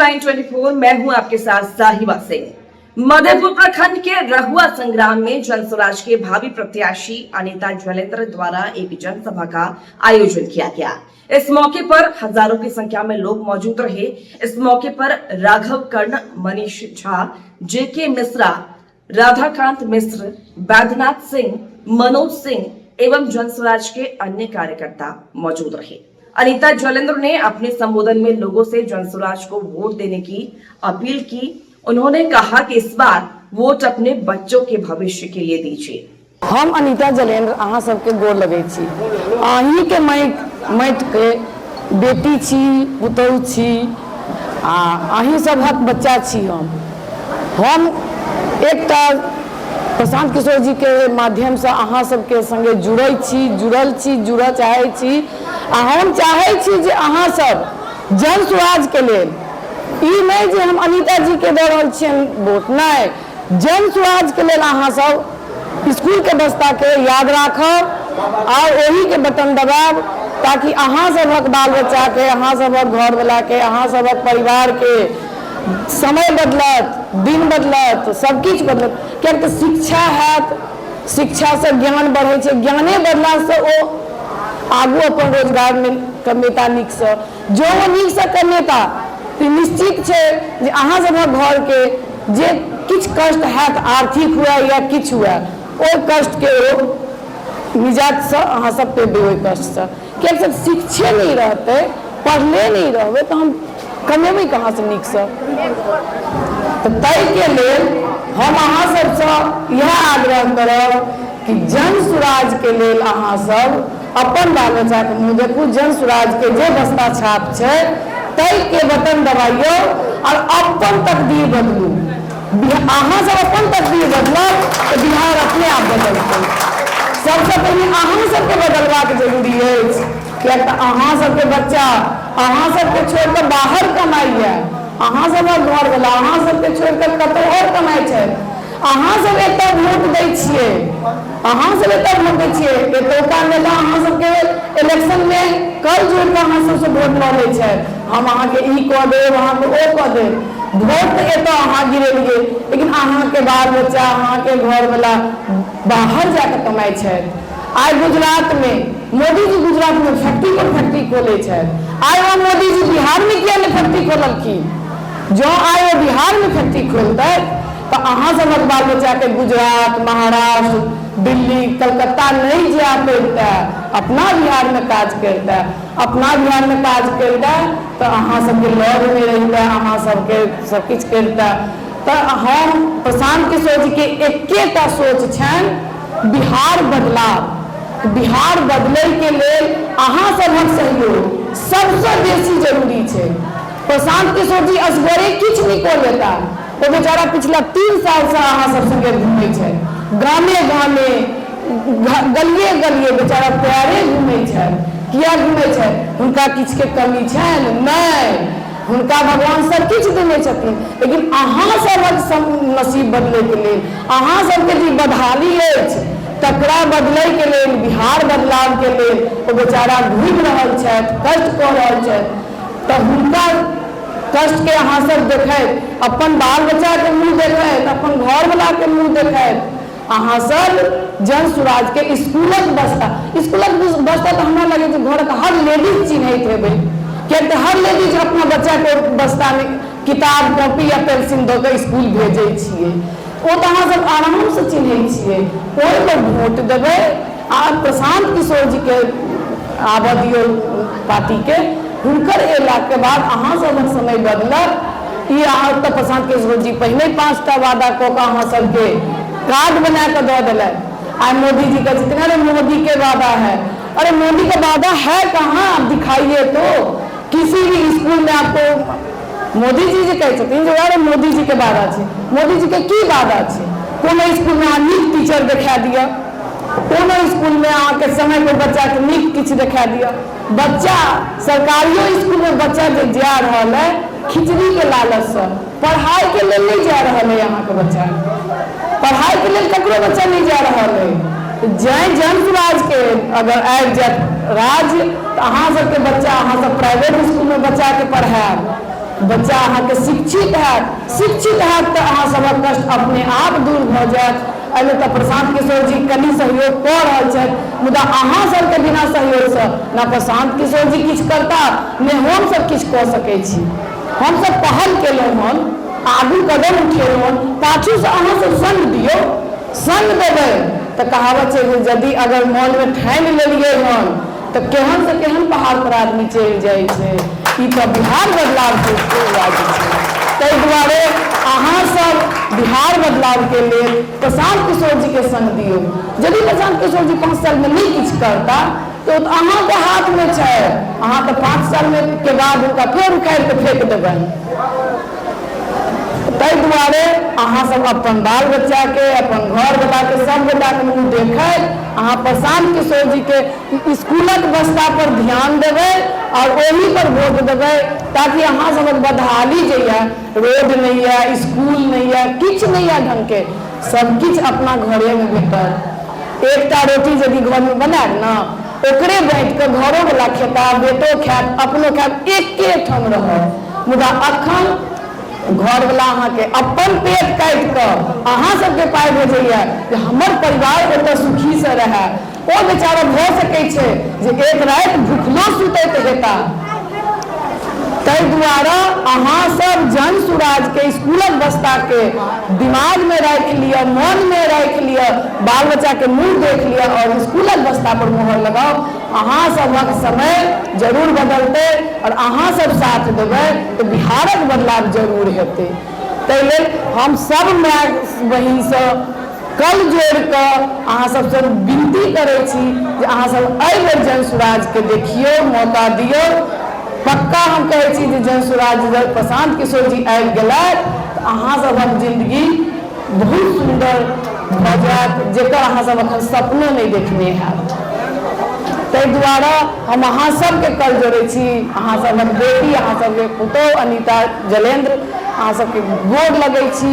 Line 24। मैं हूं आपके साथ साहिबा सिंह। मधेपुर प्रखंड के रहुआ संग्राम में जन स्वराज के भावी प्रत्याशी अनिता जलेंद्र द्वारा एक जनसभा का आयोजन किया गया। इस मौके पर हजारों की संख्या में लोग मौजूद रहे। इस मौके पर राघव कर्ण, मनीष झा, जेके मिश्रा, राधाकांत मिश्र, बैद्यनाथ सिंह, मनोज सिंह एवं जन स्वराज के अन्य कार्यकर्ता मौजूद रहे। अनिता जलेंद्र ने अपने संबोधन में लोगों से जन स्वराज को वोट देने की अपील की। उन्होंने कहा कि इस बार वोट अपने बच्चों के भविष्य के लिए दीजिए। हम अनिता जलेंद्र अहाँ सबके गोर लगै छी। अहीँके माटिके बेटी छी, पुतहु छी आ अहीं सभक बच्चा छी। हम एकटा प्रशांत किशोर जीके माध्यमसँ अहाँ सबके सङ्गे जुड़ै छी, जुड़ल छी, जुड़ऽ चाहै छी आ हम चाहै छी जे अहाँ सब जन सुराजके लेल, ई नहि जे हम अनिता जीके दऽ रहल छियनि वोट, नहि, जन सुराजके लेल अहाँ सब इसकुलके बस्ताके याद राखब आओर ओहीके बटन दबायब, ताकि अहाँ सभक बाल बच्चाके, अहाँ सभक घरवलाके, अहाँ सभक परिवारके समय बदलत, दिन बदलत, सबकिछु बदलत। किएक तऽ शिक्षा हैत, शिक्षासँ ज्ञान बढ़ै छै, ज्ञाने बढ़लासँ ओ आगू अपन रोजगारमे कमेता नीकसँ। जँ ओ नीकसँ कमेता तऽ निश्चित छै जे अहाँ सभक घरके जे किछु कष्ट हैत, आर्थिक हुए या किछु हुए, ओहि कष्टके ओ निजातसँ अहाँ सब पेबै ओहि कष्टसँ। किएक तऽ शिक्षे नहि रहतै, पढ़ले नहि रहबै, तऽ हम कमेबै कहाँसँ नीकसँ? तऽ ताहिके लेल हम अहाँ सबसँ इएह आग्रह करब कि जन सुराजके लेल अहाँ सब अपन बाल बच्चाके मुँह देखू। जन सुराजके जे बस्ता छाप छै, ताहिके बटन दबाइयौ आओर अपन तकदीर बदलू। अहाँ सब अपन तकदीर बदलब तऽ बिहार अपने आप बदलतै। सबसँ पहिने अहाँ सबके बदलबाक जरूरी अछि, किएक तऽ अहाँ सबके बच्चा अहाँ सबके छोड़ि कऽ बाहर कमाइए। अहाँ सबक घरवला अहाँ सबके छोड़ि कऽ कतहु आओर कमाइ छथि। अहाँ सब एतऽ वोट दै छियै, अहाँ सब एतऽ वोट दै छियै। एतौका नेता अहाँ सबके इलेक्शन मे कल जोड़ि कऽ अहाँ सबसँ वोट लऽ लै छथि, हम अहाँके ई कऽ देब, अहाँके ओ कऽ देब। वोट तऽ एतऽ अहाँ गिरेलियै, लेकिन अहाँके बाल बच्चा, अहाँके घरवला बाहर जाकऽ कमाइ छथि। आइ गुजरात मे मोदी जी गुजरात मे फैक्ट्री पर फैक्ट्री खोलै छथि। आइ ओ मोदी जी बिहार मे किया नहि फैक्ट्री खोललखिन? जँ आइ ओ बिहार मे फैक्ट्री खोलतथि तऽ अहाँ सभक बाल बच्चाके गुजरात, महाराष्ट्र, दिल्ली, कलकत्ता नहि जाय पड़ितै, अपना बिहारमे काज करितै। अपना बिहारमे काज करितै तऽ अहाँ सबके लगमे रहितै, अहाँ सबके सबकिछु करितै। तऽ हम प्रशांत किशोर जीके एकेटा सोच छनि, बिहार बदलाव। बिहार बदलैके लेल अहाँ सभक सहयोग सबसँ बेसी जरूरी छै। प्रशांत किशोर जी असगरे किछु नहि कऽ लेता। ओ बेचारा पिछला 3 सालसँ अहाँ सब संगे घूमै छथि, गामे गामे, गलिए गलिए बेचारा पैरे घूमै छथि। किया घूमै छथि? हुनका किछुके कमी छनि? नहि, हुनका भगवान सब किछु देने छथिन। लेकिन अहाँ सभक नसीब बदलैके लेल, अहाँ सबके जे बदहाली अछि तकरा बदलैके लेल, बिहार बदलावके लेल ओ बेचारा घूमि रहल छथि, कष्ट कऽ रहल छथि। तऽ हुनका कष्टके अहाँ सब देखैत, अपन बाल बच्चाके मुँह देखैत, अपन घरवलाके मुँह देखैत अहाँ सब जन सुराजके इसकुलक बस्ता, इसकुलक बस्ता तऽ हमरा लगै छै घरक हर लेडीज चिन्हैत हेबै, किएक तऽ हर लेडीज अपना बच्चाके बस्तामे किताब, कॉपी या पेंसिल दऽ कऽ इसकुल भेजै छियै। ओ तऽ अहाँ सब आरामसँ चिन्है छियै। ओहिपर वोट देबै आ प्रशांत किशोर जीके आबऽ दियौ पार्टीके। हुनकर अयलाके बाद अहाँ सभक समय बदलत। ई अहाँ तऽ प्रशांत किशोर जी पहिने 5टा वादा कऽ कऽ अहाँ सबके कार्ड बना कऽ दऽ देलथि। आइ मोदी जी कहै छथिन, अरे मोदी के वादा है। अरे मोदी का वादा है कहाँ? आप दिखाइए तो। किसी भी स्कूल में आपको मोदी जी जे कहै छथिन जे अरे मोदी जी के वादा छै, मोदी जी के की वादा छै? कोनो स्कूलमे अहाँ नीक टीचर देखा दिअ, कोनो स्कूलमे अहाँके समय पर बच्चाके नीक किछु देखा दिअ। बच्चा सरकारियो स्कूलमे बच्चा जे जा रहल है खिचड़ीके लालचसँ, पढ़ाइके लेल नहि जा रहल है। अहाँके बच्चा पढ़ाइके लेल ककरो बच्चा नहि जा रहल है। जै जन सुराजके अगर आबि जायत राज्य, तऽ अहाँ सबके बच्चा, अहाँ सब प्राइवेट स्कूलमे बच्चाके पढ़ायब। बच्चा अहाँके शिक्षित हैत, शिक्षित हैत तऽ अहाँ सभक कष्ट अपने आप दूर भऽ जायत। एहिमे तऽ प्रशांत किशोर जी कनि सहयोग कऽ रहल छथि, मुदा अहाँ सबके बिना सहयोगसँ ने प्रशांत किशोर जी किछु करता, ने हमसब किछु कऽ सकै छी। हमसब पहल केलहुँ हन, आगू कदम उठेलहुँ हन, पाछूसँ अहाँ सब सङ्ग दियौ। सङ्ग देबै तऽ कहावत छै जे यदि अगर मोनमे ठानि लेलियै हन तऽ केहन से केहन पहाड़ पर आदमी चलि जाइ छै। ई तऽ बिहार बदलावके राज्य छै। ताहि दुआरे अहाँ सब बिहार बदलावके लेल प्रशांत किशोर जीके सङ्ग दियौ। यदि प्रशांत किशोर जी 5 सालमे नहि किछु करता तऽ ओ तऽ अहाँके हाथमे छै। अहाँ तऽ 5 सालमे के बाद हुनका फेर उखाड़ि कऽ फेक देबनि। ताहि दुआरे अहाँ सब अपन बाल बच्चाके, अपन घर बलाके, सब गोटाके मुँह देखैत अहाँ प्रशांत किशोर जीके स्कूलक बस्ता पर ध्यान देबै और ओही पर वोट देबै, ताकि अहाँ सबक बदहाली जे यऽ, रोड नहि यऽ, स्कूल नहि यऽ, किछु नहि यऽ ढंगके, सब किछु अपना घरेमे भेटत। एकटा रोटी यदि घरमे बनायब ने, ओकरे बाँटि कऽ घरोवला खेता, बेटो खायत, अपनो खायब, एके ठाम रहत। मुदा अखन घरवला अहाँके अपन पेट काटि कऽ अहाँ सबके पाइ भेजैया जे हमर परिवार ओतऽ सुखीसँ रहए। ओ बेचारा भऽ सकै छै जे एक राति भुखलो सुतैत हेता। ताहि दुआरे अहाँ सब जन सुराजके स्कूलक बस्ताके दिमागमे राखि लिअ, मोनमे राखि लिअ, बाल बच्चाके मुँह देख लिअ और स्कूलक बस्ता पर मोहर लगाउ। अहाँ सबक समय जरूर बदलतै और अहाँ सब साथ देबै तऽ बिहारक बदलाव जरूर हेतै। ताहि लेल हम सब माय बहिनसँ कल जोड़ि कऽ अहाँ सबसँ विनती करै छी जे अहाँ सब एहि बेर जन सुराजके देखियौ, मौका दियौ। पक्का हम कहै छी जे जन सुराज जब प्रशांत किशोर जी आबि गेलथि तऽ अहाँ सबक जिंदगी बहुत सुन्दर भऽ जायत, जेकर अहाँ सब अखन सपनो नहि देखने हैब। ताहि दुआरे हम अहाँ सबके कल जोड़ै छी, अहाँ सबक बेटी, अहाँ सबके पुतोहु अनिता जलेंद्र, अहाँ सबके गोर लगै छी।